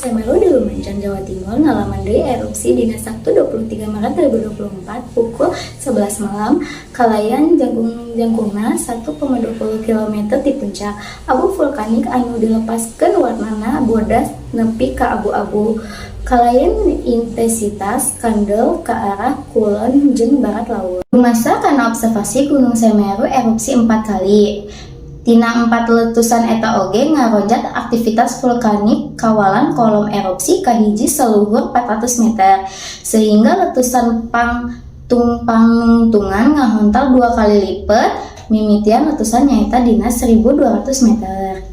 Semeru di Lumajang, Jawa Timur ngalaman deui erupsi dina Sabtu 23 Maret 2024 pukul 11 malam kalayan jangkung-jangkungna 1,20 km ti puncak. Abu vulkanik anu dilepaskeun warnana bodas nepi ka abu-abu kalayan intensitas kandel ka arah kulon jeung barat laut. Rumasa kana observasi, Gunung Semeru erupsi 4 kali. Tina empat letusan eta oge ngaronjat aktivitas vulkanik kawalan kolom erupsi kahiji saluhur 400 meter, sehingga letusan pangtungpangnungtungan ngahontal dua kali lipet mimitian letusan, nyaeta dina 1200 meter.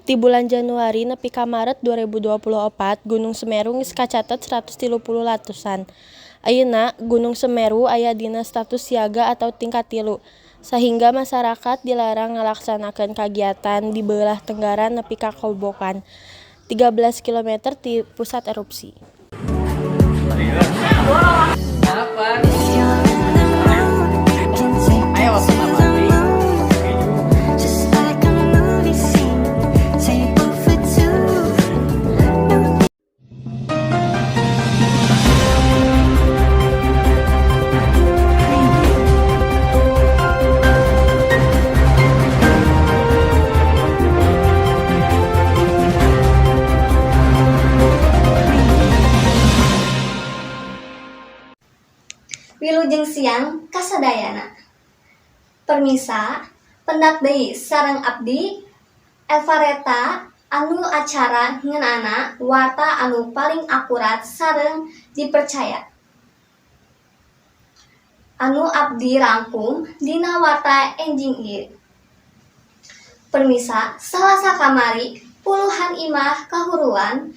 Ti bulan Januari nepi ka Maret 2024, Gunung Semeru geus kacatet 130 letusan. Ayeuna Gunung Semeru aya dina status siaga atau tingkat 3, sahingga masyarakat dilarang ngalaksanakeun kagiatan di beulah tenggara nepi ka Kobokan, 13 km ti pusat erupsi. Apa? Ayo waktu mati. Just like a movie scene, table for two. No. Wilujeng siang kasadayana. Permisa, pendak deui sareng abdi Elvareta anu acara ngeunana warta anu paling akurat sareng dipercaya. Anu abdi rangkum dina warta enjing ieu. Permisa, Salasa kamari puluhan imah kahuruan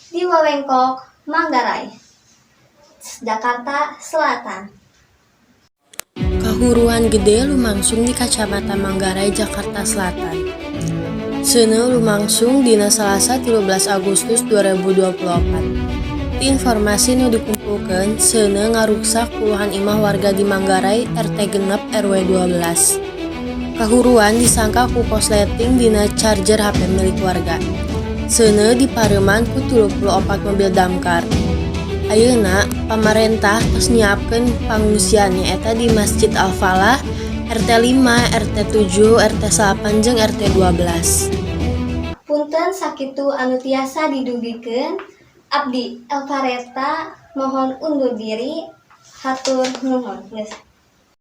di wewengkon Manggarai, Jakarta Selatan. Kahuruan gede lumangsung di Kacamatan Manggarai, Jakarta Selatan. Seuneu lumangsung dina Salasa 13 Agustus 2024. Ti informasi nu dikumpulkeun, seuneu ngaruksak puluhan imah warga di Manggarai RT 6 RW 12. Kahuruan disangka ku korsleting dina charger HP milik warga. Seuneu dipareuman ku 34 mobil damkar. Ayeuna pamarentah tos nyiapkeun pangungsian, nyaeta di Masjid Al Falah, RT 5, RT 7, RT 8 jeung RT 12. Punten, sakitu anu tiasa didugikeun. Abdi Elvareta mohon undur diri. Hatur nuhun. Geus.